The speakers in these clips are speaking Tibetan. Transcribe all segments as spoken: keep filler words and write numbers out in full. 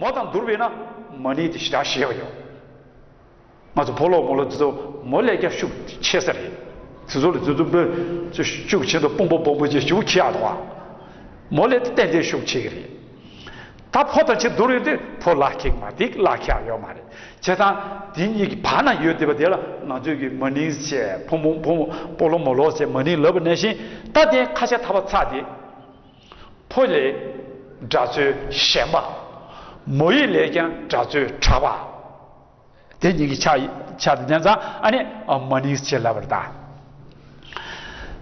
མོ་དང་བསྡུར་བས་ན་མ་ནིང་དེ་ཞེ་དྲག་ཞན་པ་ཡོད། ང་ཚོ་ཕོ་ལོ་མོ་ལོ་དེ་ཚོ་མོ་ལས་ཀྱང་ཤུགས་ཆེ་ས་རེད། དེ་ཚོ་ལ་དེ་ཚོ་བོད་ཤུགས་ཆེ་དང་དཔུང་པ་སྦོམ་པོ་ཅིག་ཤུགས་ཆེ་ཡག་འདུག་བ། མོ་ལས་དེ་ཏན་ཏན་ཤུགས་ཆེ་གི་རེད། ད་ཕོ་དང་ཕྱི་བསྡུར་ཡོད་དུས་ཕོ་ལག་ཁེག་མ་དེ་ལག་ཁེག་ཡོད་མ་རེད། བྱས་ཙང་དེ་གཉིས་ཀྱི་བར་ན་ཡོད་བསྡད་པ་དེ་ལ་ང་ཚོས་ཀྱི་མ་ནིང་བྱས་ཕོ་མོ་ཕོ་མོ་ཕོ་ལོ་མོ་ལོ་བྱས་མ་ནིང་ལབ་པ་ནང་བཞིན། ད་དེ་ཁ་ཤས་ཐར་པ་ཚར་དེ། ཕོ་ལས་སྒྲ་ཚོད་ཞན་པ། མོ་ཡིག་ལས་ཀྱང་སྒྲ་ཚོད་དྲག་པ། དེ་གཉིས་ཀྱི་ཆ་ཆ་དེ་ལྡན་ཙང་ཨ་ནི་མ་ནིང་ཞེས་ལབ་པར་གདའ།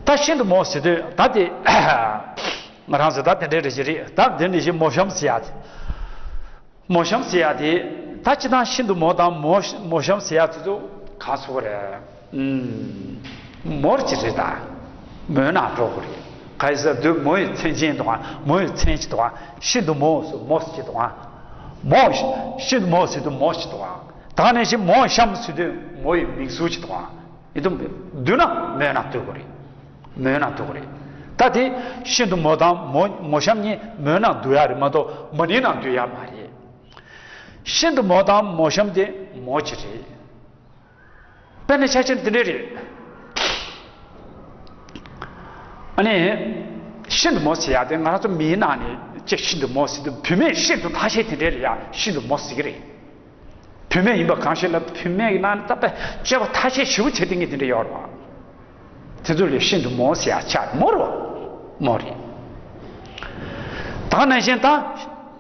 ད་ཤིན་ཏུ་མོ་ཟེར་དུས་ད་དེ་ང་རང་ཚོ་ད་དེ་འདྲའི་རེ་ཞིག་རེད། ད་དེ་ནི་ཞིག་མོ་གཤམ་ཟེར་ཡ་དེ། མོ་གཤམ་ཟེར་ཡ་དེ་ད་སྤྱི་བཏང་ཤིན་ཏུ་མོ་དང་མོ་མོ་གཤམ་ཟེར་ཡ་དེ་ཚོ་ག་སོ་རེད། ཨུམ། མོར་ཅི་རེད་ད། མོའི་ནང་འགྲོ་དགོས་རེད། ག་ཡི་ཟེར་དུས་མོ་ཡི་མཚན་ཅན་དང་མོ་ཡི་མཚན་ཅི་དང་ཤིན་ཏུ་མོ་སོ་མོ་ཅི་དང་། མོ་ཤིན་ཏུ་མོ་ཟེར་དུས་མོ་ཅི་དང་། ད་ནས་ཤིན་མོ་གཤམ་ཟེར་དུས་མོ་ཡི་མིང་ཟུར་ཅི་དང་། ཡིན་དུ་བསྡུ་ན་མོའི་ནང་འདུ་དགོས་རེད། མོའི་ནང་འདུ་དགོས་རེད། ད་དེ་ཤིན་ཏུ་མོ་དང་མོ་མོ་གཤམ་གཉིས་མོའི་ནང་འདུ་ཡ་རེད་མ་གཏོགས་མ་ནིང་ནང་འདུ་ཡ་མ་རེད། ཤིན་ཏུ་མོ་དང་མོ་གཤམ་དེ་མོ་ཅི་རེད། དཔེར་ན་ཆ་ཆེན་འདི་འདྲ་རེད། ཨ་ནི། ཤིན་ཏུ་མོ་ཟེར་ཡ་དེ་ང་རང་ཚོ་མིའི་ནང་ནས་ཅིག་ཤིན་ཏུ་མོ་ཟེར་དུས་བུད་མེད་ཤིན་ཏུ་ཐ་ཤལ་དེ་འདྲ་ལ་ཡ་ཤིན་ཏུ་མོ་ཟེར་གི་རེད། བུད་མེད་ཡིན་པ་གང་ཞིག་ལ་བུད་མེད་ཀྱི་ནང་ནས་ད་དཔེ་སྤྱོད་པ་ཐ་ཤལ་ཞེ་པོ་བྱེད་དེ་ངས་དེ་འདྲ་ཡོད་རེད་བ། དེ་ཚོ་ལས་ཤིན་ཏུ་མོ་ཟེར་ཡ་ཆགས་མོ་རེད་བ། མོ་རེད། ད་ནང་བཞིན་ད་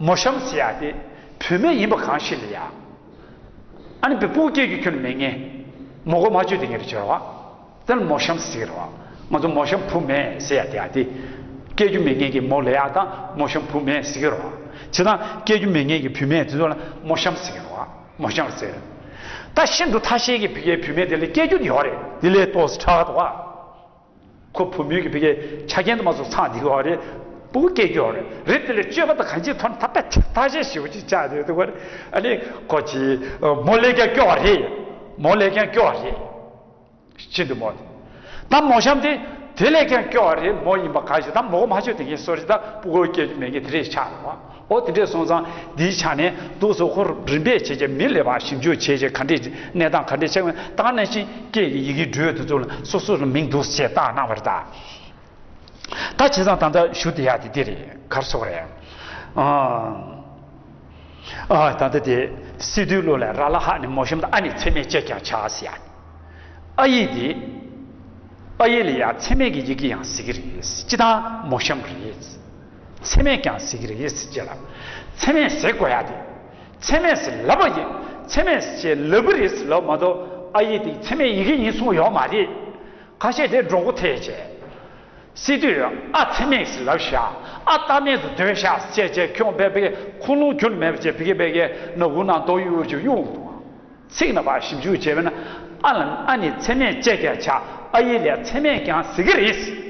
མོ་གཤམ་ཟེར་ཡ་དེ་བུད་མེད་ཡིན་པ་གང་ཞིག་ལ་ཡ། ཨ་ནི་བུ་སྐྱེ་རྒྱུ་ཁྱོན་ནས་མེད་ངེས། མོ་གོ་མ་བཅོས་དེ་ངེས་རེ་བྱོས་ར་བ། དེ་ལ་མོ་གཤམ་ཟེར་གི་རེད་བ། ང་ཚོ་མོ་གཤམ་བུ་མེད་ཟེར་ཡ་དེ་ཡ་དེ། སྐྱེ་རྒྱུ་མེད་ངེས་ཀྱི་མོ་ལ་ཡ་དང་མོ་གཤམ་བུ་མེད་ཟེར་གི་རེད་བ། བྱས་ཙང་སྐྱེ་རྒྱུ་མེད་ངེས་ཀྱི་བུད་མེད་དེ་ཚོ་ལ་མོ་གཤམ་ཟེར་གི་རེད་བ། མོ་གཤམ་ཟེར། ད་ཤིན་ཏུ་ཐ་ཤལ་གྱི་བུ་གའི་བུད་མེད་དེ་ལ་སྐྱེ་རྒྱུ་ཡོད་རེད། དེ་ལས་ཏོག་ཙམ་ཕྲ་བ་འདུག་བ། ཁོ་བུ་མོའི་གི་ཕ་གིའི་ཆ་རྐྱེན་དུ་མ་སོགས་ཚང་འདི་གོ་རེད། སྤུ་གུ་སྐྱེ་རྒྱུ་རེད། རེད་དེ་ལས་སྤྱོད་པ་དང་གང་ཅིའི་ཐོག་ནས་ཐ་པད་ཐ་ཤལ་ཞེ་པོ་ཅིག་ཆགས་རེད་དུ་གོ་རེད། ཨ་ནི་ཁོ་ཅི་མོ་ལས་ཀྱང་སྐྱོ་བ་རེད། མོ་ལས་ཀྱང་སྐྱོ་བ་རེད། ཤིན་ཏུ་མོ་དེ། ད་མོ་གཤམ་དེ་དེ་ལས་ཀྱང་སྐྱོ་བ་རེད། མོ་ཡིན་པ་ག་ཞིག་ད་མོ་གོ་མ་ཆོད་དེ་གའི་སོ་རེད། ད་སྤུ་གུ་སྐྱེ་རྒྱུ་མེད་མཁན་དེ་རེད་ཆགས་རེད་བ། ཨོ་དེ་འདྲས་སོང་ཙང་འདིའི་ཆ་ནས་འདུག་སོ་ཁོ་རིམ་པས་བྱས་རྗེས་མི་ལས་པ་ཞིབ་འཇུག་བྱས་རྗེས་ག་འདྲས་གནས་སྟངས་ག་འདྲས་ཆགས་ཡོད་ད་ནང་བཞིན་སྐད་ཀྱི་ཡི་གེ་འབྲུ་དེ་ཚོ་ལ་སོ་སོ་ལ་མིང་འདུག་ཅེས་བཏགས་གནང་བ་རེད་ད། ད་བྱས་ཙང་ད་ལྟ་ཞུ་བདེ་ཡག་དེ་འདི་རེད། གར་སོགས་རེད། ཨ་ད་ལྟ་དེ་སི་ཏུའི་ལུགས་ལ་ར་ལ་ཧ་ནི་མོ་གཤམ་དང་ཨ་ནི་ཚད་མས་བཅད་ཀྱང་བྱ་ཟེར་ཡ། ཨ་ཡིག་དེ། ཨ་ཡིག་ལ་ཡང་ཚད་མས་ཀྱི་ཡི་གེ་ཡང་ཟེར་གི་རེད། སྤྱི་དང་མོ་གཤམ་རེད། ཚད་མས་ཀྱང་ཟེར་གི་རེད་ཟེར་ཅེས་ལ། ཚད་མས་ཟེར་དགོས་ཡ་དེ། ཚད་མས་ཟེར་ལབ་པ་ཡིན། ཚད་མས་ཟེར་ལབ་པ་རེད་ཟེར་ལབ་མ་གཏོགས་ཨ་ཡིག་དེ་ཚད་མས་ཡི་གེ་ཡིན་གསུངས་ཡོད་མ་རེད། ཁ་ཤས་དེ་འགྲོ་སྒོ་ཐེ་བྱས། སི་ཏུས་ཨ་ཚད་མས་ཟེར་ལབ་ཤག་ཨ་ལྟ་མེད་དུ་སྡོད་ཤག་ཟེར་བྱས་ཁྱོད་པས་པས་ཁུངས་ལུང་ཁྱོན་མེད་པ་བྱས་ཕ་གི་པས་ཀྱི་ན་འུ་ན་མདོ་གཡུག་གཡུག་ཅིག་གཡུག་འདུག་ཚིག་ན་པ་ཞིབ་འཇུག་བྱས་པས་ན་ཨ་ལ་ཨ་ནི་ཚད་མས་བཅད་ཀྱང་བྱ། ཨ་ཡིག་ལས་ཚད་མས་ཀྱང་ཟེར་གི་རེད།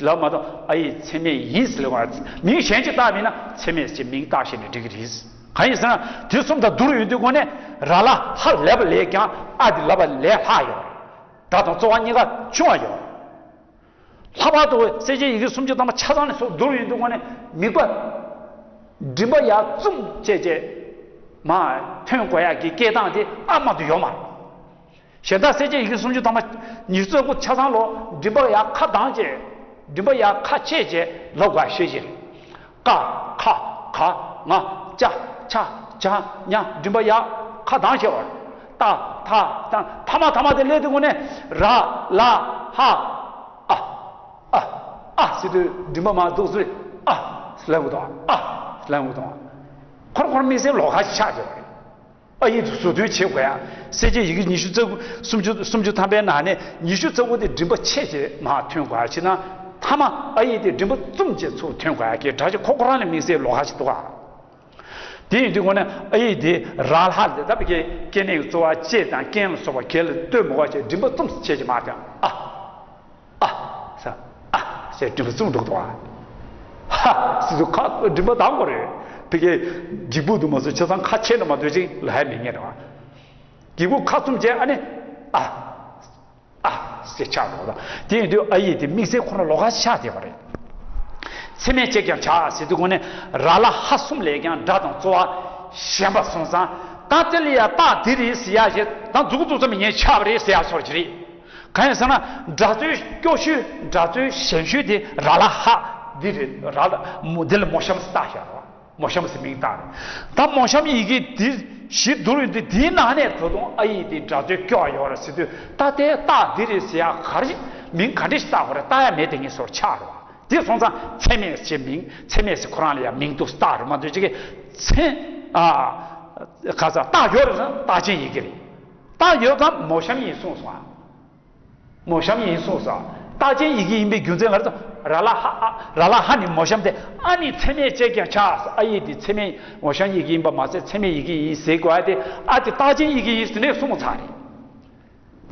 ལབ་མ་གཏོགས་ཨ་ཡིག་ཚད་མས་ཡིན་ཟེར་ལབ་པ་མིང་གཞན་ཅིག་བཏགས་མིན་ན་ཚད་མས་ཅེས་མིང་བཏགས་ཤེས་ནས་འགྲིག་གི་རེད། གང་ཡིན་ཟེར་ན་དེ་གསུམ་དང་བསྡུར་ཡོང་དུས་སྒོ་ནས་ར་ལ་ཧ་ལས་པ་ལས་ཀྱང་ཨ་དེ་ལབ་པ་ལས་ལྷག་ཡོད། ད་དང་གཙོ་བ་གཉིས་ཀ་ཆུང་བ་ཡོད། ལྷག་པར་དུ་གསལ་བྱེད་ཡི་གེ་སུམ་ཅུ་ཐམ་པ་ཆ་ཚང་ནས་སོགས་བསྡུར་ཡོང་དུས་སྒོ་ནས་དམིགས་པ། མགྲིན་པ་ཡར་བཙུམ་བྱས་བྱས། མར་ཐོན་དགོས་ཡག་གི་སྐད་གདངས་དེ་ཨ་མ་དུ་ཡོད་མ་རེད། གཞན་དག་གསལ་བྱེད་ཡི་གེ་སུམ་ཅུ་ཐམ་པ་ཉི་ཤུ་རྩ་དགུ་ཆ་ཚང་ལོ་མགྲིན་པ་ཡར་ཁ་གདངས་བྱས། མགྲིན་པ་ཡར་ཁ་ཕྱེས་བྱས་ལབ་དགོས་ཤེས་ཀྱི་རེད། ཀ། ཁ། ག། ང་། ཅ། ཆ། ཇ། ཉ། མགྲིན་པ་ཡར་ཁ་གདངས་བྱས་པ་རེད། ཏ། ཐ། ཐ། ཐ་མ་ཐ་མ་དེ་སླེབས་དུས་སྒོ་ནས་ར། ལ། ཧ། ཨ། ཨ། ཨ་ཟེར་དུས་མགྲིན་པ་མར་འདུག་ཟེར། ཨ་ཟེར་ལབ་དགོས་དང་། ཨ་ཟེར་ལབ་དགོས་དང་། ཁོར་ཁོར་དམིགས་བསལ་ལོགས་ཀ་ཞིག་ཆགས་བསྡད་པ་རེད། ཨ་ཡིག་ཏུ་བཟོ་དོན་བྱེད་དགོས་ཡ། གསལ་བྱེད་ཡི་གེ་ཉི་ཤུ་རྩ་དགུ་སུམ་ཅུ་སུམ་ཅུ་ཐམ་པའི་ནང་ནས་ཉི་ཤུ་རྩ་དགུ་དེ་མགྲིན་པ་ཕྱེས་བྱས་མར་ཐོན་དགོས་ཡ། བྱས་ན་ཐ་མ་ཨ་ཡིག་དེ་མགྲིན་པ་བཙུམས་བྱས་ཚུར་ཐོན་དགོས་ཡ་གི་སྒྲ་གཅིག་ཁོ་ཁོ་རང་ལ་དམིགས་བསལ་ལོགས་ཀ་ཞིག་འདུག་ག་དེ་ཡིན་དུས་སྒོ་ནས་ཨ་ཡིག་དེ་ར་ལྷ་དེ་ད་བི་ཀའི་སྐྱེ་གནས་ཀྱི་རྩོལ་བ་ལྕེ་དང་རྐན་ལ་སོགས་པ་གྱེན་ལ་ལྟོས་མི་དགོས་བྱས་མགྲིན་པ་བཙུམས་བྱས་ཀྱི་མར་ཐོན། ཨ། ཨ། ས། ཨ། ཟེར་མགྲིན་པ་བཙུམས་འགྲོ་གི་འདུག་ག་ཧ། ཟེར་དུས་ཁ་མགྲིན་པ་གདངས་དགོས་རེད། བི་ཀའི་སྒྱིད་པུ་དུ་མ་བཟོ་ཆ་ཚང་ཁ་ཕྱེ་ན་མ་འདོད་ཅིག་ལ་ཧ་མི་ཉན་རེད་བ། སྒྱིད་པུ་ཁ་བཙུམས་བྱས་ཨ་ནི། ཨ། ཨ་ཟེར་ཆགས་འགྲོ་གི་འདུག་དེ་ཡིན་དུས་ཨ་ཡིག་དེ་དམིགས་བསལ་ཁོ་རང་ལོགས་ཀ་ཆགས་བསྡད་པ་རེད། ཚད་མས་དཔྱད་ཀྱང་བྱ་ཟེར་དུས་སྒོ་ནས་ར་ལ་ཧ་གསུམ་ལས་ཀྱང་སྒྲ་དང་རྩོལ་བ་ཞན་པ་སོང་ཙང་། ད་དེ་ལ་ཡང་རྟགས་འདི་རེད་ཟེར་ཡ་ཞིག་ད་མཛུབ་གུ་བཙུགས་ཙམ་ངས་ཆགས་པ་རེད་ཟེར་ཡ་སོགས་ཀྱི་རེད། གང་ཡིན་ཟེར་ན་སྒྲ་རྩོལ་སྐྱོ་ཤོས་སྒྲ་རྩོལ་ཞན་ཤོས་དེ་ར་ལ་ཧ་འདི་རེད། ར་ལ་མོ་འདི་ལ་མོ་གཤམ་ཟེར་བཏགས་བཞག་རོགས། མོ་གཤམ་ཟེར་མིང་བཏགས་རེད། ད་མོ་གཤམ་ཡི་གེ་འདི་བཞི་བསྡུར་ཡོང་དུས་འདིའི་ནང་ནས་ད་དུང་ཨ་ཡིག་འདི་སྒྲ་རྩོལ་སྐྱོ་བ་ཡོད་རེད་ཟེར་དུས། ད་ལྟའི་རྟགས་འདི་རེད་ཟེར་ཡ་ག་རེ་མིང་ག་འདྲ་ཞིག་བཏགས་དགོས་རེད། བཏགས་ཡ་མེད་དེ་ངས་སོར་ཆགས་རེད་བ། དེ་སོང་ཙང་ཚད་མས་ཅེས་མིང་ཚད་མས་ཟེར་ཁོ་རང་ལ་ཡང་མིང་དུ་བཏགས་རེད་མ་གཏོགས་ཅིག་གི་ཚད་ཨ་ག་ས་རྟགས་ཡོད་རེད་ཟེར་ན་རྟགས་ཅན་ཡི་གེ་རེད། རྟགས་ཡོད་ཙང་མོ་གཤམ་ཡིན་གསུངས་སོང་ཨ། མོ་གཤམ་ཡིན་གསུངས་སོང་ཨ། རྟགས་ཅན་ཡི་གེ་ཡིན་པའི་རྒྱུ་མཚན་ག་རེ་ཟེར་ན་ར་ལ་ཧ་ཨ་ར་ལ་ཧ་ནི་མོ་གཤམ་སྟེ། ཨ་ནི་ཚད་མས་ཅེས་ཀྱང་བྱ་ཨ་ཡིག་དེ་ཚད་མས་མོ་གཤམ་ཡི་གེ་ཡིན་པ་མ་ཟད་ཚད་མས་ཡི་གེ་ཡིན་ཟེར་དགོས་ཨ། དེ་ཨ་དེ་རྟགས་ཅན་ཡི་གེ་ཡིན་ཟེར་ནས་གསུངས་ཚར་རེད།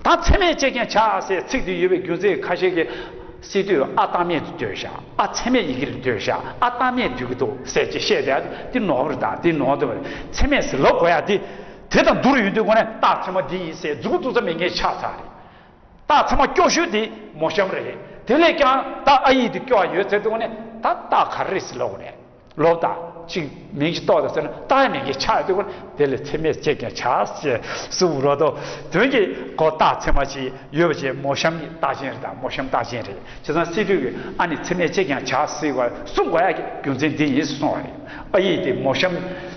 ད་ཚད་མས་དཔྱད་ཀྱང་བྱ་ཟེར་ཚིག་དེ་ཡོད་པའི་རྒྱུ་མཚན་ཁ་ཤས་ཀྱིས་སི་ཏུས་ཨ་རྟགས་མེད་དུ་འདོད་བཞག་ཨ་ཚད་མས་ཡི་གེ་རེད་འདོད་བཞག་ཨ་རྟགས་མེད་འདོད་ཀྱི་འདུག་ཟེར་ཅིག་བཤད་དེ། ཨ་དེ་ནོར་བ་རེད། ད་དེ་ནོར་འདོད་པ་རེད། ཚད་མས་ཟེར་ལབ་དགོས་ཡ་དེ་དེ་དང་བསྡུར་ཡོང་དུས་སྒོ་ནས་རྟགས་ཚད་མ་འདི་ཡིན་ཟེར་མཛུབ་གུ་བཙུགས་ཙམ་མིང་ངས་ཆགས་ཚར་རེད། རྟགས་ཚད་མ་སྐྱོ་ཤོས་དེ་མོ་གཤམ་རེད། དེ་ལས་ཀྱང་ད་ཨ་ཡིག་དེ་སྐྱོ་བ་ཡོད་ཚེ་དུས་སྒོ་ནས་ད་རྟགས་ག་རེ་རེད་ཟེར་ལབ་དགོས་རེད། ལོབས་དང་གཅིག་མིང་ཞིག་ཏོག་དང་ཟེར་ན་ཏག་ཡ་མིང་གི་ཆགས་དུས་དེ་ལ་ཚད་མས་དཔྱད་ཀྱང་བྱ་ཞེས་གསུངས་རོ་དོ། དོན་གྱི་གོ་རྟགས་ཚད་མ་ཞིག་ཡོད་པ་ཅིག་མོ་གཤམ་རྟགས་ཅན་རེད་དང་མོ་གཤམ་རྟགས་ཅན་རེད། བྱས་ཙང་སི་ཏུས་ཀྱིས་ཨ་ནི་ཚད་མས་དཔྱད་ཀྱང་བྱ་ཟེར་བ་གསུང་དགོས་ཡ་གི་རྒྱུ་མཚན་འདི་ཡིན་གསུངས་པ་རེད། ཨ་ཡིག་དེ་མོ་གཤམ་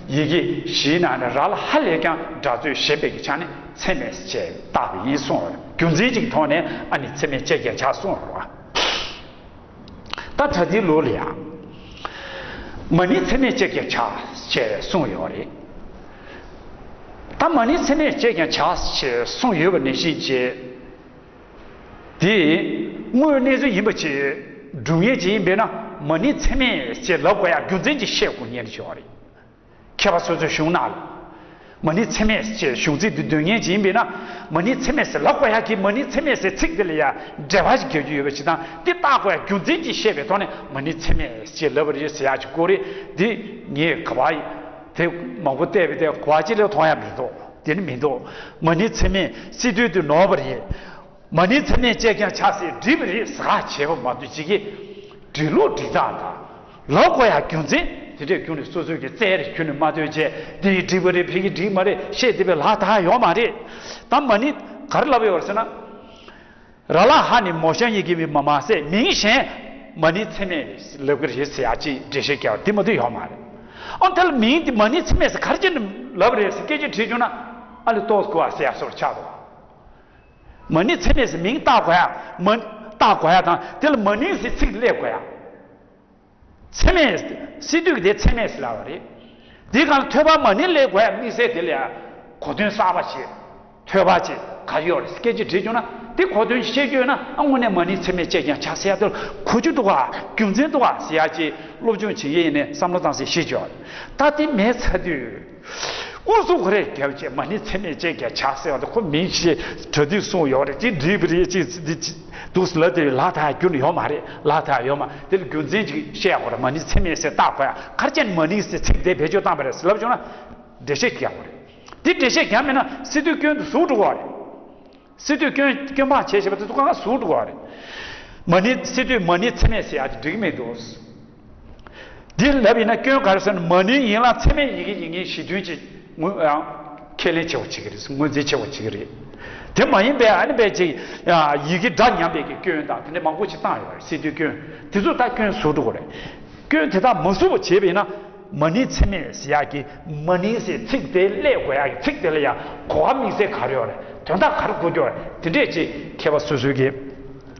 ཡི་གེ་བཞིའི་ནང་ནས་ར་ལ་ཧ་ལས་ཀྱང་སྒྲ་རྩོལ་ཞན་པའི་གི་ཆ་ནས་ཚད་མས་ཞེས་བཏགས་པ་ཡིན་གསུངས་པ་རེད། རྒྱུ་མཚན་གཅིག་ཐོག་ནས་ཨ་ནི་ཚད་མས་དཔྱད་ཀྱང་བྱ་གསུངས་པ་རེད། ད་ད་ལྟའི་ལུགས་ལ་ཡང་མ་ནིང་ཚད་མས་དཔྱད་ཀྱང་བྱ་ཞེས་གསུངས་ཡོད་རེད། ད་མ་ནིང་ཚད་མས་དཔྱད་ཀྱང་བྱ་ཞེས་གསུངས་ཡོད་པ་ནང་བཞིན་བྱས། དེ་དངོས་གནས་ཚུལ་ཡིན་པ་ཅིག་སྒྲུབ་མཁན་ཅིག་ཡིན་པས་ན་མ་ནིང་ཚད་མས་ཞེས་ལབ་དགོས་ཡ་རྒྱུ་མཚན་ཅིག་བཤད་དགོས་ངེས་ཡོད་རེད། མཁས་པ་སོ་སོའི་གཞུང་ནང་ལ། མ་ནིང་ཚད་མས་ཞེས་གཞུང་ཚིག་འདི་འདོན་མཁན་ཅིག་ཡིན་པས་ན། མ་ནིང་ཚད་མས་ཟེར་ལབ་དགོས་ཡག་གི་མ་ནིང་ཚད་མས་ཟེར་ཚིག་འདི་ལ་ཡང་འགྲེལ་པ་ཞིག་རྒྱག་རྒྱུ་ཡོད་པ་ཞིག་དང་འདི་བཏགས་དགོས་ཡག་རྒྱུ་མཚན་ཅིག་བཤད་པའི་ཐོག་ནས་མ་ནིང་ཚད་མས་ཞེས་ལབ་པ་རེད་ཟེར་ཡག་ཅིག་དགོས་རེད། འདི་ངས་ག་བ་དེ་མང་པོ་བལྟས་པས་དེ་ག་བ་ཅིག་ལས་མཐོང་ཡག་མི་འདུག་དེ་ནི་མི་འདུག་མ་ནིང་ཚད་མས་སི་ཏུས་དུ་ནོར་བ་རེད། མ་ནིང་ཚད་མས་དཔྱད་ཀྱང་བྱ་ཟེར་འགྲིག་པ་རེད་ཟེར་བྱས་པ་མ་གཏོགས་ཅིག་གིས་འགྲིག་ལུགས་འགྲིག་སྟངས་དང་། ལབ་དགོས་ཡག་རྒྱུ་མཚན་དེ་འདྲས་ཁྱོན་ནས་སོ་སོས་ཀྱི་རྩལ་རེ་ཁྱོན་ནས་མ་ཐོན་བྱས་འདི་ཡིས་འགྲིག་པ་རེད་ཕ་གིས་འགྲིག་མ་རེད་བཤད་བསྡད་པའི་ལག་ཐག་ཡོད་མ་རེད། ད་མ་ནིང་ག་རེ་ལབ་ཡོད་རེད་ཟེར་ན། ར་ལ་ཧ་ནི་མོ་གཤམ་ཡི་གེ་མིན་པ་མ་ཟད་མིང་གཞན་མ་ནིང་ཚད་མས་ལབ་ཀྱི་རེད་ཟེར་ཡག་ཅིག་འགྲེལ་བཤད་རྒྱག་པ་དེ་མ་གཏོགས་ཡོད་མ་རེད། ཨོ་དེ་ལ་མིང་འདི་མ་ནིང་ཚད་མས་ཟེར་ག་རེ་བྱས་ནས་ལབ་པ་རེད་ཟེར་སྐད་ཆ་དྲིས་བྱུང་ན་ཨ་ལས་ཏོག་ཙམ་གོ་བ་ཟེར་ཡག་བཟོ་འདྲ་ཆགས་འདུག་མ་ནིང་ཚད་མས་ཟེར་མིང་བཏགས་དགོས་ཡ། མ་བཏགས་དགོས་ཡ་དང་དེ་ལ་མ་ནིང་ཟེར་ཚིག་སླེབས་དགོས་ཡ། ཚད་མས་སི་ཏུས་ཀྱི་དེ་ཚད་མས་ཟེར་ལབ་པ་རེད། དེའི་སྒང་ལ་ཐོད་པ་མ་ནིང་སླེབས་དགོས་ཡ་དམིགས་བསལ་དེ་ལ་ཡ་གོ་དོན་གསར་པ་ཞིག་ཐོད་པ་ཅིག་ག་ཡོད་རེད་སྐད་ཆ་དྲིས་བྱུང་ན་དེ་གོ་དོན་ཤེས་རྒྱུ་ཡོད་ན་ཨ་དངོས་གནས་མ་ནིང་ཚད་མས་དཔྱད་ཀྱང་བྱ་ཟེར་ཡ་དེ་ལ་གོ་རྒྱུ་འདུག་ག་རྒྱུ་མཚན་འདུག་ག་ཟེར་ཡ་ཅིག་སློབ་སྦྱོང་བྱེད་མཁན་ཡིན་ནས་བསམ་བློ་བཏང་སའི་གཞི་ཅིག་ཡོད་རེད། ད་དེ་མེད་ཚར་དུས། ཨུ་ཚུགས་ཁོ་རེ་རྒྱབ་བྱས་མ་ནིང་ཚད་མས་དཔྱད་ཀྱང་བྱ་ཟེར་བ་དེ་ཁོ་མིང་ཞིག་གྲ་སྒྲིག་གསུངས་ཡོད་རེད་ཅིག་འགྲིག་པ་རེད་ཅིག་འདི་འདུག་ལབ་དེ་ལག་ཐག་རྒྱུ་ནི་ཡོད་མ་རེད། ལག་ཐག་ཡོད་མ་དེ་ལ་རྒྱུ་མཚན་ཅིག་བཤད་དགོས་རེད། མ་ནིང་ཚད་མས་ཟེར་བཏགས་དགོས་ཡ་ག་རེ་བྱས་ནས་མ་ནིང་ཟེར་ཚིག་དེ་བེད་སྤྱོད་བཏང་པ་རེད་ཟེར་ལབ་བྱུང་ན་འགྲེལ་བཤད་རྒྱག་དགོས་རེད། དེ་འགྲེལ་བཤད་རྒྱག་མེད་ན་སི་ཏུས་སྐྱོན་དུ་ཟུག་འགྲོ་གི་རེད། སི་ཏུས་སྐྱོན་སྐྱོན་སྤང་བྱས་བྱས་པ་དེ་ཚོ་གང་ག་ཟུག་འགྲོ་གི་རེད། མ་ནིང་སི་ཏུས་མ་ནིང་ཚད་མས་ཟེར་ཡ་དེ་འགྲིག་གི་མི་འདུག་འདི་ལབ་ཡིན་ན་སྐྱོན་ག་རེ་ཟེར་ན་མ་ནིང་ཡིན་ལ་ཚད་མས་ཡི་གེ་ཡིན་མཁན་གཞི་མཐུན་ཅིག་ངོས་ཡང་ཁས་ལེན་ཆེ་བ་བྱེད་ཀྱི་རེད། ངོས་འཛིན་ཆེ་བ་བྱེད་ཀྱི་རེད། དེ་མ་ཡིན་པའི་ཨ་ནི་པའི་ཅིག་ཡི་གེ་སྒྲ་ཉམས་པའི་གི་སྐྱོན་དང་དེ་འདྲ་མང་པོ་ཅིག་བཏང་ཡོད་རེད། སི་ཏུས་སྐྱོན་དེ་ཚོ་ད་སྐྱོན་ཟུག་འགྲོ་གི་རེད། སྐྱོན་དེ་དག་མ་ཟུག་པ་བྱས་པ་ཡིན་ན། མ་ནིང་ཚད་མས་ཟེར་ཡག་གི་མ་ནིང་ཟེར་ཚིག་དེ་སླེབས་དགོས་ཡག་གི་ཚིག་དེ་ལ་ཡང་གོ་བ་དམིགས་བསལ་ག་རེ་ཡོད་རེད། དོན་དག་ག་རེ་གོ་རྒྱུ་རེད། དེ་འདྲས་ཅིག་མཁས་པ་སོ་སོའི་གི་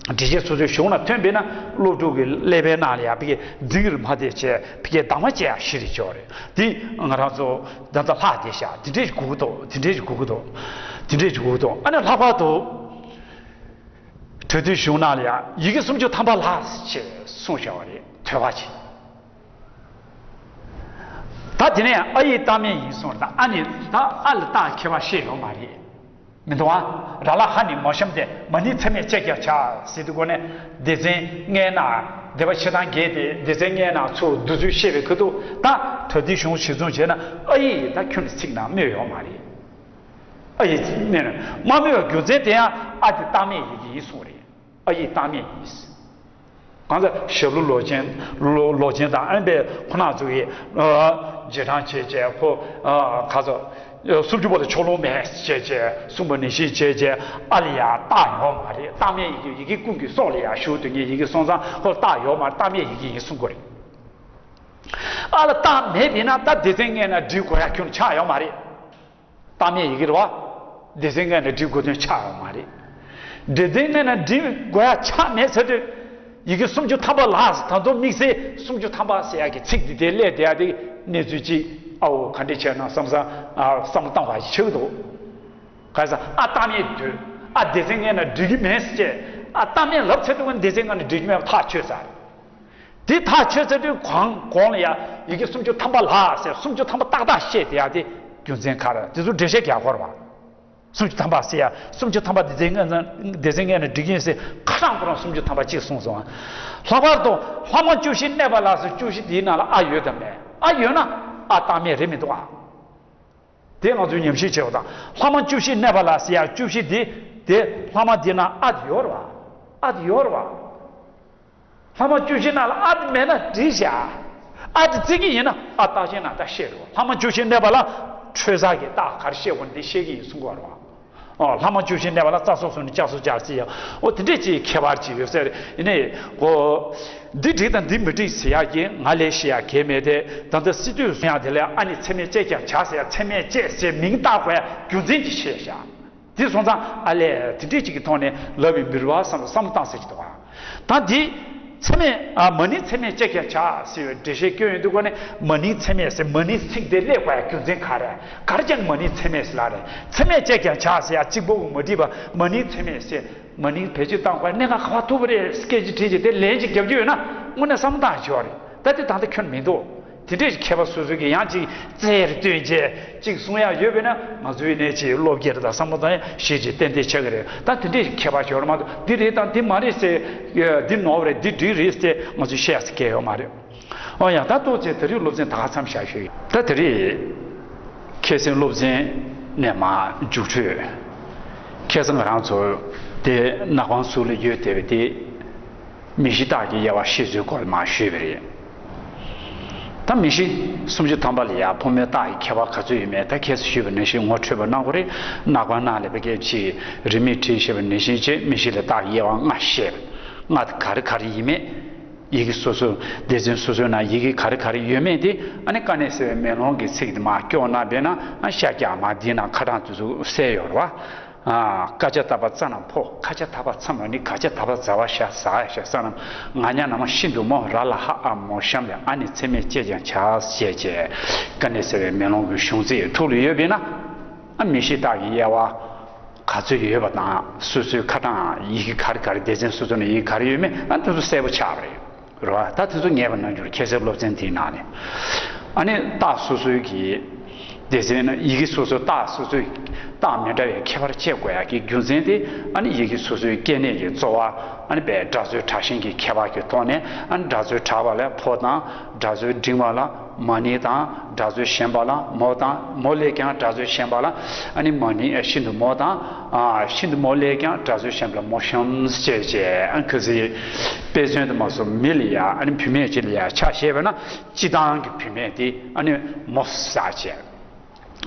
འགྲེལ་བཤད་སོ་སོའི་གཞུང་ལ་ཐོན་པས་ན་སློབ་ཕྲུག་གི་ཀླད་པའི་ནང་ལ་ཡང་ཕ་གི་འཛིང་རིམ་མ་བདེ་བྱས་ཕ་གི་གདམས་ངག་བྱེད་ཡག་ཞི་རེ་ཆོག་རེད། དེ་ང་རང་ཚོ་ད་ལྟ་ལྷག་བསྡད་ཤག་དེ་འདྲས་ཅིག་དགོས་ཀྱི་འདུག་དེ་འདྲས་ཅིག་དགོས་ཀྱི་འདུག་དེ་འདྲས་ཅིག་དགོས་ཀྱི་འདུག་ཨ་ནི་ལྷག་པར་དུ་གྲོས་བསྡུར་གཞུང་ནང་ལ་ཡང་ཡི་གེ་སུམ་ཅུ་ཐམ་པ་ལྷག་ཅེས་གསུངས་བཞག་པ་རེད། ཐོས་པ་ཅིག་ད་དེ་ནས་ཨ་ཡིག་རྟགས་མེད་ཡིན་གསུངས་རེད། ད་ཨ་ནི་ད་ཨ་ལ་རྟགས་ཁྱད་པར་བཤད་ཡོད་མ་རེད། མི་འདུག་ཨ། ར་ལ་ཧ་ནི་མོ་གཤམ་སྟེ་མ་ནིང་ཚད་མས་དཔྱད་ཀྱང་བྱ་ཟེར་དུས་སྒོ་ནས་སྡེ་ཚན་ལྔའི་ནང་སྡེ་པ་ཕྱེད་དང་བརྒྱད་དེ་སྡེ་ཚན་ལྔའི་ནང་ཚུར་བསྡུ་ཚུལ་བཤད་པའི་ཁུལ་དུ་ད་གྲོས་བསྡུར་གཞུང་གཞིར་བཟུང་བྱས་ན་ཨ་ཡིག་ད་ཁྱོན་ནས་ཚིག་ནང་སྨོས་ཡོད་མ་རེད། ཨ་ཡིག་སྨོས་ན་མ་སྨོས་པའི་རྒྱུ་མཚན་དེ་ཡང་ཨ་དེ་རྟགས་མེད་ཡི་གེ་ཡིན་གསུངས་རེད། ཨ་ཡིག་རྟགས་མེད་ཡིན། གང་ཟག་ཞབས་ལུགས་ལོག་ཅན་ལོ་ལོག་ཅན་དང་ཨན་པའི་ཁོ་ན་ཚོ་ཡི་རྗེས་འབྲང་བྱས་བྱས་ཁོ་ག་ཚོད། སུམ་ཅུ་པོ་ལ་ཕྱོགས་ལྷུང་མེད་ཅེས་བྱས་གསུངས་པ་ནང་བཞིན་བྱས་བྱས། ཨ་ལ་ཡ་རྟགས་ཡོད་མ་རེད། རྟགས་མེད་ཡི་གེ་ཡི་གེ་ཀུན་གྱི་སྲོག་ལ་ཡ་ཞུགས་དུས་ངས་ཡི་གེ་སོང་ཙང་ཁོ་ལ་རྟགས་ཡོད་མ་རེད། རྟགས་མེད་ཡི་གེ་ཡིན་གསུང་དགོས་རེད། ཨ་ལ་རྟགས་མེད་པས་ན་ད་སྡེ་ཚན་ལྔའི་ནང་འབྲི་དགོས་ཡ་ཁྱོན་ཆགས་ཡོད་མ་རེད། རྟགས་མེད་ཡི་གེ་རེད་བ། སྡེ་ཚན་ལྔའི་ནང་འབྲི་དགོས་དོན་ཆགས་ཡོད་མ་རེད། སྡེ་ཚན་ལྔའི་ནང་འབྲི་དགོས་ཡ་ཆགས་མེད་ཚར་དུས། ཡི་གེ་སུམ་ཅུ་ཐམ་པ་ལ་ད་དུང་དམིགས་བསལ་སུམ་ཅུ་ཐམ་པ་ཟེར་ཡག་གི་ཚིག་འདི་དེ་སླེབས་བསྡད་ཡག་དེ་གནས་ཚུལ་ཅིག་ཨ་འོ་ག་འདྲ་བྱས་ན་བསམ་བསམ་ཨ་བསམ་བློ་བཏང་བ་ཞིག་ཆགས་ཀྱི་འདུག་ག་ས་ཨ་རྟགས་མེད་དུས་ཨ་སྡེ་ཚན་ལྔའི་ནང་འབྲི་གི་མེད་ཟེར་བྱས། ཨ་རྟགས་མེད་ལབ་ཚར་དུས་སྡེ་ཚན་ལྔའི་ནང་འབྲི་གི་མེད་པ་ཐག་ཆོད་ས་རེད། དེ་ཐག་ཆོད་ཚར་དུས་གོང་གོང་ལ་ཡ་ཡི་གེ་སུམ་ཅུ་ཐམ་པ་ལ་ཟེར་སུམ་ཅུ་ཐམ་པ་ཏག་ཏག་བཤད་བསྡད་ཡག་དེ་རྒྱུ་མཚན་ག་རེ། དེ་ཚོ་འགྲེལ་བཤད་རྒྱག་དགོས་རེད་བ། སུམ་ཅུ་ཐམ་པ་ཟེར་ཡ་སུམ་ཅུ་ཐམ་པ་སྡེ་ཚན་ལྔའི་ནང་སྡེ་ཚན་ལྔའི་ནང་འབྲི་གི་ཡིན་ཟེར་ཁ་གྲངས་ཁོ་རང་སུམ་ཅུ་ཐམ་པ་གཅིག་གསུངས་སོང་། ལྷག་པར་དུ་ལྷག་མ་བཅུ་བཞི་གནས་པ་ལ་ཟེར་བཅུ་བཞི་དེའི་ནང་ལ་ཨ་ཡོད་དམ་མེད། ཨ་ཡོད་ན་ཨ་རྟགས་མེད་རེད་མི་འདུག་ཨ། དེ་ང་ཚོས་ཉམས་ཞིབ་བྱེད་པ་དང་ལྷག་མ་བཅུ་བཞི་གནས་པ་ལ་ཟེར་ཡ་བཅུ་བཞི་དེ་དེ་ལྷག་མ་དེའི་ནང་ཨ་དེ་ཡོད་རེད་བ། ཨ་དེ་ཡོད་རེད་བ། ལྷག་མ་བཅུ་བཞི་ནང་ལ་ཨ་དེ་མེད་ན་འགྲིག་བཞག་ཨ་དེ་བརྩི་གི་ཡིན་ན་ཨ་རྟགས་ཅན་ནང་ད་བཤད་རོགས། ལྷག་མ་བཅུ་བཞི་གནས་པ་ལ་འཕྲོས་ས་གི་རྟགས་ག་རེ་བཤད་དགོས་འདི་བཤད་ཀྱི་ཡིན་གསུང་གི་ཡོད་རེད་བ། ཨོ་ལྷག་མ་བཅུ་བཞི་གནས་པ་ལ་རྩ་སོགས་སུ་ནི་ལྕགས་སོགས་སྦྱར་ཚེ་ཡང་ཨོ་དེ་འདྲས་ཅིག་ཁྱད་པར་ཅིག་ཡོད་ཟེར་ཡིན་ནའི་གོ་འདི་འགྲིག་དང་འདི་མི་འགྲིག་ཟེར་ཡག་གི་ང་ལས་ཤེས་ཡག་གལ་མེད་དེ། ད་ལྟ་སི་ཏུས་གསུང་ཡག་དེ་ལས་ཨ་ནི་ཚད་མས་དཔྱད་ཀྱང་བྱ་ཟེར་ཡག་ཚད་མས་དཔྱད་ཟེར་མིང་བཏགས་དགོས་ཡག་རྒྱུ་མཚན་ཅིག་བཤད་བཞག་དེ་སོང་ཙང་ཨ་ལས་དེ་འདྲས་ཅིག་གི་ཐོག་ནས་ལབ་པའི་མི་རུ་བ་བསམ་བསམ་བཏང་ཟེར་གྱི་འདུག་ག་ད་འདི་ཚད་མས་ཨ་མ་ནིང་ཚད་མས་དཔྱད་ཀྱང་བྱ་ཟེར་བའི་འགྲེལ་བཤད་སྐྱོན་ཡོད་འདུག་ག་ནི་མ་ནིང་ཚད་མས་ཟེར་མ་ནིང་ཚིག་དེ་སླེབས་དགོས་ཡ་རྒྱུ་མཚན་ག་རེ། ག་རེ་བྱས་ནས་མ་ནིང་ཚད་མས་ཟེར་ལབ་རེད། ཚད་མས་དཔྱད་ཀྱང་བྱ་ཟེར་ཡ་གཅིག་པོ་གིས་མ་འགྲིག་པ་མ་ནིང་ཚད་མས་ཟེར་མ་ནིང་བེད་སྤྱོད་བཏང་དགོས་ཡ་གནད་འགག་ག་པར་ཐུག་པ་རེད། སྐད་ཆ་དྲིས་བྱས་དེ་ལན་ཅིག་རྒྱབ་རྒྱུ་ཡོད་ན་དངོས་གནས་བསམ་བློ་བཏང་ཆོག་རེད། ད་དེ་ད་ལྟ་ཁྱོན་མི་འདུག་དེ་འདྲས་ཀྱི་མཁས་པ་སོ་སོ་གིས་ཡང་ཅིག་རྩལ་བཏོན་བྱས་ཅིག་གསུང་ཡག་ཡོད་པས་ན་ང་ཚོའི་ནས་ཅིག་བློ་བསྐྱེད་དང་བསམ་བློ་བཏང་ཡག་ཞེ་ཅིག་ཏན་ཏན་ཆགས་ཀྱི་རེད། ད་དེ་འདྲས་ཀྱི་མཁས་པ་ཞིག་ཡོད་རེད་མ་གཏོགས་འདི་རེད་དང་འདི་མ་རེད་ཟེར། འདི་ནོར་བ་རེད་འདི་འགྲིག་རེད་ཟེར་ང་ཚོས་བཤད་ཡག་ཟེར་མཁན་ཡོད་མ་རེད། ཨོ་ཡང་ད་ཏོག་ཙམ་ད་རེས་སློབ་ཚན་ད་ག་མཚམས་བཞག་ཞུ་ཡིན། ད་དེ་རེས་ཁ་སང་སློབ་ཚན་ནས་མར་རྒྱུགས་སྤྲོད། ཁ་སང་ང་རང་ཚོ་དེ་ནག་པང་ཟུར་ལ་ཡོད་བསྡད་པའི་དེ། མིང་གཞི་རྟགས་ཀྱི་དབྱེ་བ་ཤེས་ཚུལ་སྐོར་མར་ཞུས་པ་རེད། ད་མིང་གཞི་སུམ་ཅུ་ཐམ་པ་ལ་ཡང་ཕོ་མོའི་རྟགས་ཀྱི་ཁྱད་པར་ག་ཚོད་ཡོད་མེད་ད་ཁ་སང་ཞུས་པ་ནང་བཞིན་ངོ་འཕྲོད་པ་གནང་དགོས་རེད། ནག་པང་ནང་ལ་ཕ་གིའི་ཅིག་རིན་མེད་བྲིས་བཞག་པ་ནང་བཞིན་བྱས་མིང་གཞི་ལ་རྟགས་ཀྱི་དབྱེ་བ་ལྔ་བཤད། ལྔ་དེ་ག་རེ་ག་རེ་ཡིན་མེད། ཡི་གེ་སོ་སོ་སྡེ་ཚན་སོ་སོའི་ནང་ཡི་གེ་ག་རེ་ག་རེ་ཡོད་མེད་དེ་ཨ་ནི་དཀའ་གནད་གསལ་བའི་མེ་ལོང་གི་ཚིག་དེ་མར་སྐྱོར་གནང་བས་ན་ཨ་ཤ་རྒྱག་མ་འདི་ནང་ཁ་གྲངས་དེ་ཚོ་གསལ་ཡོད་རེད་བ། ཀ་ཆ་ད་བ་ཙ་ན་ཕོ། ཁ་ཆ་ད་བ་ཚ་མ་ནི། ག་ཆ་ད་བ་ཛ་བ་ཤ་ཟ་ཡ་ཤ་ས་ན་ང་ཉ་ན་མ་ཤིན་ཏུ་མོ། ར་ལ་ཧ་ཨ་མོ་ཤམ་ལས་ཨ་ནི་ཚད་མས་དཔྱད་ཀྱང་བྱ་ཞེས་བྱས་དཀའ་གནད་གསལ་བའི་མེ་ལོང་གི་གཞུང་ཚིག་ཐུགས་ལ་ཡོད་པས་ན་ཨ་མིང་གཞི་རྟགས་ཀྱི་དབྱེ་བ་ག་ཚོད་ཡོད་པ་དང་སོ་སོའི་ཁ་གྲངས་ཡི་གེ་ག་རེ་ག་རེ་སྡེ་ཚན་སོ་སོ་ནས་ཡི་གེ་ག་རེ་ཡོད་མེད་ཨ་དེ་ཚོ་གསལ་པོ་ཆགས་པ་རེད། རེད་བ། ད་དེ་ཚོ་ངེས་པར་གནང་རྒྱུར་ཁྱེད་ཚོའི་སློབ་ཚན་དེའི་ནང་ནས་ཨ་ནི་རྟགས་སོ་སོའི་གི་སྡེ་ཚན་ནི་ཡི་གེ་སོ་སོའི་རྟགས་སོ་སོའི་རྟགས་མི་འདྲ་བའི་ཁྱད་པར་ཕྱེ་དགོས་ཡག་གི་རྒྱུ་མཚན་དེ་ཨ་ནི་ཡི་གེ་སོ་སོའི་སྐྱེ་གནས་ཀྱི་རྩོལ་བ་ཨ་ནི་པའི་སྒྲ་རྩོལ་དྲག་ཞན་གྱི་ཁྱད་པར་གྱི་ཐོག་ནས་ཨ་ནི་སྒྲ་རྩོལ་དྲག་པ་ལ་ཕོ་དང་སྒྲ་རྩོལ་འབྲིང་བ་ལ་མ་ནིང་དང་སྒྲ་རྩོལ་ཞན་པ་ལ་མོ་དང་མོ་ལས་ཀྱང་སྒྲ་རྩོལ་ཞན་པ་ལ་ཨ་ནི་མ་ནིང་ཤིན་ཏུ་མོ་དང་། ཤིན་ཏུ་མོ་ལས་ཀྱང་སྒྲ་རྩོལ་ཞན་པ་ལ་མོ་ཤམ་ཞེས་བྱས་ཨ་ཁ་སི་དཔེ་མཚོན་དུ་མ་སོང་མི་ལ་ཡ་ཨ་ནི་བུད་མེད་ཅིག་ལ་ཡ་ཆ་བཞག་པ་ན་སྤྱིར་བཏང་གི་བུད་མེད་དེ་ཨ་ནི་མོ་ཟེར་བྱས།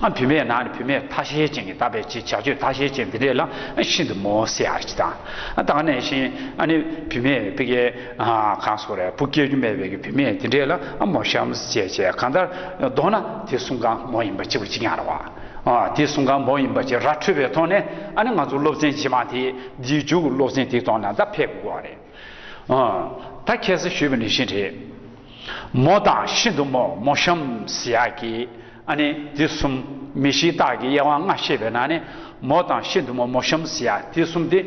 ཨ་བུད་མེད་ནང་ནས་བུད་མེད་ཐ་ཤལ་ཅན་གྱི་ད་བས་ཅིག་བྱ་སྤྱོད་ཐ་ཤལ་ཅན་དེ་འདྲས་ལ་ཨ་ཤིན་ཏུ་མོ་ཟེར་ཡག་ཅིག་དང་། ཨ་ད་ག་ནང་བཞིན་ཨ་ནི་བུད་མེད་ཕ་གིའི་གང་སོགས་རེད་བུ་སྐྱེ་རྒྱུ་མེད་པའི་གི་བུད་མེད་དེ་འདྲས་ལ་ཨ་མོ་ཤམ་ཞེས་བྱས་གང་ལྟར་མདོར་ན་དེ་གསུམ་ཀ་མོ་ཡིན་པ་གཅིག་པ་གཅིག་རྐྱང་རེད་བ། ཨ་དེ་གསུམ་ཀ་མོ་ཡིན་པ་ཅིག་ར་འཕྲོད་པའི་ཐོག་ནས་ཨ་ནི་ང་ཚོ་སློབ་ཚན་རྗེས་མ་དེ་འདིའི་མཇུག་གི་སློབ་ཚན་དེའི་ཐོག་ནས་ད་ཕེབས་དགོས་པ་རེད། ཨ་ད་ཁ་སང་ཞུས་པ་ནང་བཞིན་རེད། མོ་དང་ཤིན་ཏུ་མོ་མོ་ཤམ་ཟེར་ཡག་གི་ཨ་ནི་དེ་གསུམ་མིང་གཞིའི་རྟགས་ཀྱི་དབྱེ་བ་ལྔ་བཤད་པའི་ནང་ནས་མོ་དང་ཤིན་ཏུ་མོ་མོ་ཤམ་ཟེར་ཡག་དེ་གསུམ་དེ་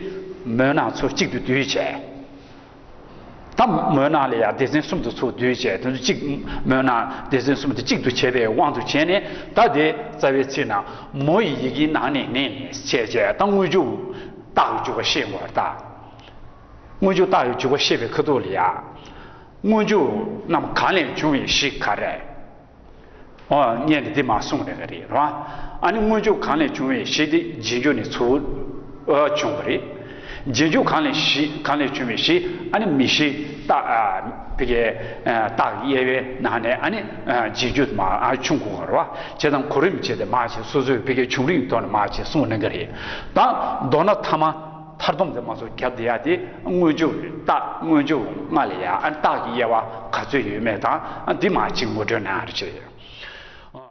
མོའི་ནང་ཚུར་གཅིག་ཏུ་བསྡུས་བྱས། ད་མོའི་ནང་ལ་ཡང་སྡེ་ཚན་གསུམ་དུ་ཚུར་བསྡུས་བྱས་དེ་ཚོ་གཅིག་མོའི་ནང་སྡེ་ཚན་གསུམ་དེ་གཅིག་ཏུ་བྱས་པའི་དབང་དུ་བྱས་ནས་ད་དེ་རྩ་བའི་ཚིག་ནང་མོ་ཡི་ཡི་གེའི་ནང་ནས་ནས་བྱས་བྱས་ད་སྔོན་འཇུག་རྟགས་ཀྱི་འཇུག་པ་ཤེས་དགོས་པར་ཐལ། སྔོན་འཇུག་རྟགས་ཀྱི་འཇུག་པ་ཤེས་པའི་ཁ་ཐུག་ལ་ཡང་། སྔོན་འཇུག་རྣམས་གང་ལས་བྱུང་བའི་གཞི་ག་རེ། ཨོ་བརྙན་དེ་འདི་མ་གསུངས་རེད་ག་རེད་རོ། ཨ་ནི་སྔོན་འཇུག་གང་ལས་བྱུང་བའི་གཞི་དེ་རྗེས་འཇུག་ནས་ཚུར་ཨ་བྱུང་བ་རེད། རྗེས་འཇུག་གང་ལས་གཞི་གང་ལས་བྱུང་བའི་གཞི། ཨ་ནི་མིང་གཞི་རྟགས། ཨ་ཕ་གི་ཨ་རྟགས་ཀྱི་དབྱེ་བའི་ནང་ནས། ཨ་ནི་ཨ་རྗེས་འཇུག་མར་ཨ་བྱུང་དགོས་པ་རེད་བ། བྱས་ཙང་གོ་རིམ་བྱས་ཏེ་མར་ཅིག་སོ་སོའི་ཕ་གི་བྱུང་རིམ་ཐོག་ནས་མར་ཅིག་གསུངས་གནང་གི་རེད། ད་མདོར་ན་མཐའ་མ་མཐར་སྡོམ་དེ་མ་སོགས་རྒྱབ་བསྡད་ཡ་དེ་སྔོན་འཇུག་རྟགས། སྔོན་འཇུག་ལྔ་ལས་ཡ། ཨ་རྟགས་ཀྱི་དབྱེ་བ་ག་ཚོད་ཡོད་མེད་དང་། ཨ་འདི་མར་ཅིག་ངོ་སྤྲོད་གནང་ཡ་རེད་བྱས།